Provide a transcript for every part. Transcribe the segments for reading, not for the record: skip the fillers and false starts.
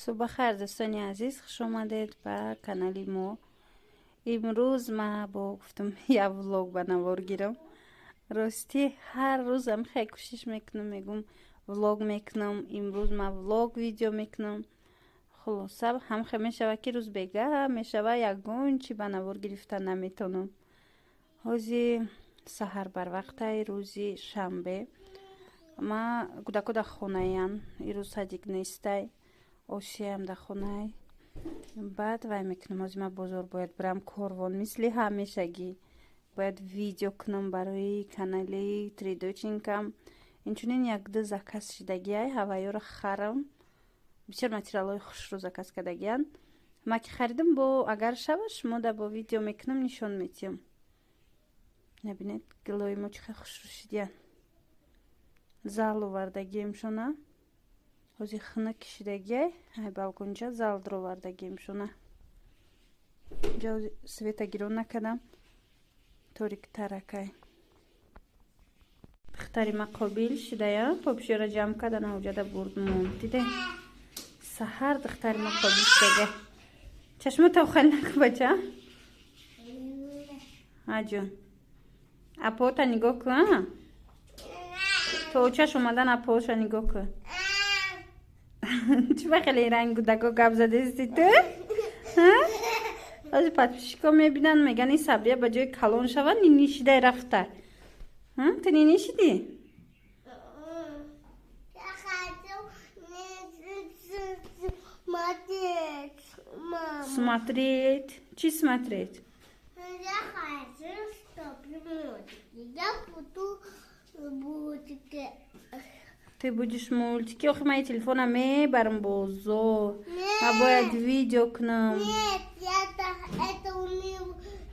Субҳ бахайр, дӯстони азиз, хуш омадед ба канали мо. Имрӯз ма бо гуфтам як влог ба навор гирам. Ростӣ ҳар рӯзам хеле кӯшиш мекунам, мегум влог мекунам. Имрӯз ма влог видео мекунам. Хулоса ҳам хел мешава ки рӯз бега мешава, ягон чи ба навор гирифта наметонам. Ҳози саҳар барвақтай, рӯзи шанбе. Ма кӯдако дар хонаям, ирӯз садик нестай. Осиям дар хонаи. Баъд вай мекунам, ҳозир ман бозор бояд бирам, корвон мисли ҳамешагӣ бояд видео кунам барои канали Тридочинкам. Инчунин як-ду заказ шидагиай, ҳавайёро харам. Бисёр материалҳои хушрӯ заказ кардагиянд. Ма ки харидам, бо агар шава шумо да бо видео мекунам, нишон метиҳам. Набинед, гилои мо чӣ хел хушрӯ шидиянд. Зал овардагиемшона. Ҳозир хунук кишидагиай, ай балконча зал даровардагиемшона. Инҷа света гирон накардам, ториктаракай. Духтари ма қобил шидая, попшиёра ҷамъ кардан, ҳоҷада бурд монд. Диде? Саҳар духтари ма қобил шидага. Чашмота хали накун, бача. Ҳа ҷон. Апота нигоҳ кун. То очаш омадан апоша нигоҳ кун. Чӣ ба хеле ранг гудако гап задести ту? Ҳозир подписчико мебинанд, мегӯянд ин Сабрия ба ҷои калон шава нинӣ шидай рафта. Ту нинӣ шидӣ? Смотреть. Чӣ смотреть? Я хочу, чтобы мультики. Я буду мультики. Ты будешь мультики? Охи, мои телефона мебарам бозор. А бояд видео кунам. Нет, я это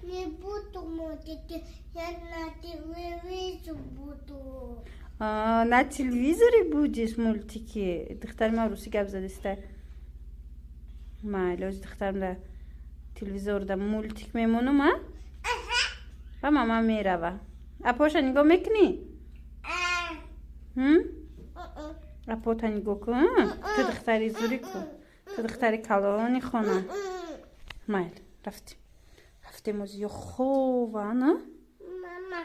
не буду мультики. Я на телевизор буду. А, на телевизоре будешь мультики? Духтари ман русӣ гап задиста. Майли, ози духтарам да телевизорда мультик мемонам, а? Ва мама мерава. Апоша нигоҳ мекунӣ? Апота нигоҳ кун. Ту духтари зурӣ ку. Ту духтари калони хона. Майли, рафтем. Рафтем, ози ё хова, на? Мама,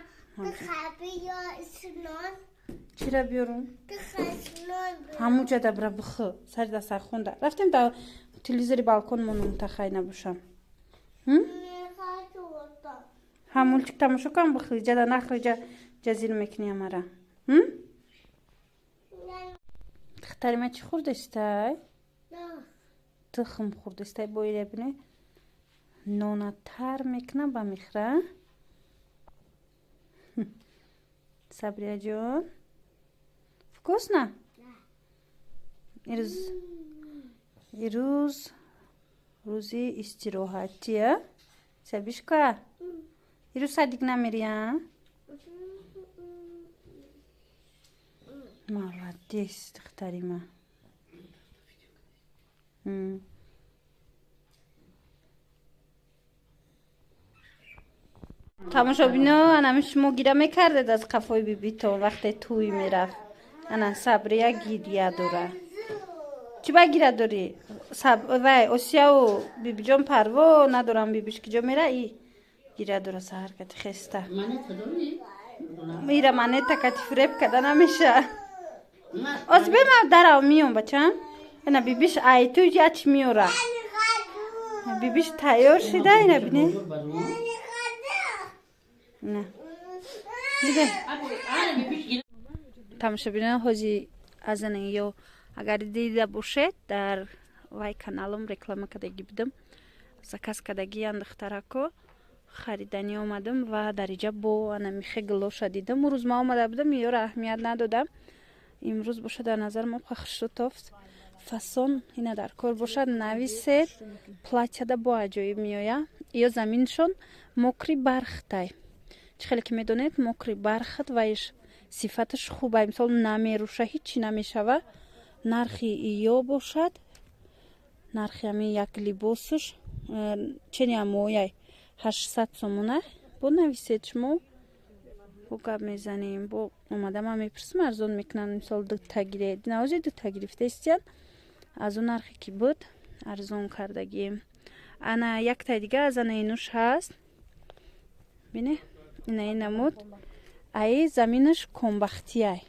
Чира биёрум? Ҳамуҷа да бира бихӯ, сари дастархонда. Рафтем да телевизори балкон монум тахай набошам. Ҳа, мультик тамошо кун, бихӯ, ҷада нахӯ, ҷа ҷазир мекунӣ амара. Духтари ман чӣ хӯрдестай? Тухм хӯрдестай, бо ира бине. Нона тар мекуна ба мехра. Сабрияҷон, вкусно? Ирӯз рӯзи истироҳатия. Сабишка, ирӯз садик намери, а? Молодец, духтари ман. Тамошобино, анами шумо гира мекардед аз қафои бибитон вақте тӯй мерафт. Ана Сабрия гиря дора. Чӣ ба гира дорӣ? Вай Осияву бибиҷон парво надорам, бибиш киҷо мера и гиря дора саҳар кати хеста. Ира манета кати фиреб када намеша. Оз бема дарав миём, бачам. Ана бибиш ай ту яч миёра. Бибиш тайёр шида, ина бине. На. Диде. Тамошобинон, ҳози азан ё агар дида бошед, дар вай каналам реклама кардагӣ будам. Заказ кардагиян духтарако. Хариданӣ омадам ва дар иҷа бо анамихе гилоша дидам. Рӯз ма омада будам, ёро аҳамият надодам. Имрӯз бошад дар назар мо хушрӯ тофт. Фасон ина дар кор бошад, нависед. Платьяда бо аҷоиб меоя. Ё заминшон мокри бархтай. Чӣ хеле ки медонед, мокри бархат ваиш сифаташ хуба, мисол намеруша, ҳичи намешава. Нархи ё бошад, нархи ҳами як либосуш чени амояй 800 сомона. Бо нависед шумо, бо гап мезанем, бо омада ман мепурсам, арзон мекунанд, мисол дута гиред. Навози дута гирифтаистиян. Аз он нархе ки буд, арзон кардагием. Ана яктай дига аз ана инуш ҳаст. Бине, ина ин намуд, аи заминаш комбахтияй.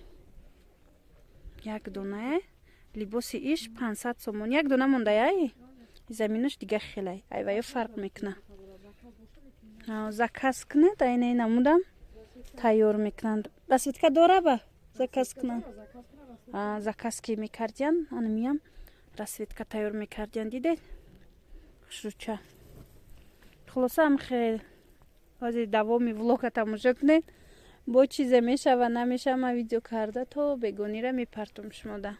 Як донае либоси иш 500 сомон, як дона мондаяй. Заминаш дига хелай, айваё фарқ мекуна. Заказ кунед, айнаи намудам тайёр мекунанд. Расцветка дора, ба заказ кунанд. Заказ ки мекардиян, анамиям расцветка тайёр мекардиян. Дидед, хушрӯча. Хулоса, ам хел. Ҳозир давоми влога тамошо кунед, бо чизе мешава, намешава, ман видео карда то бегонира мепартом шумода.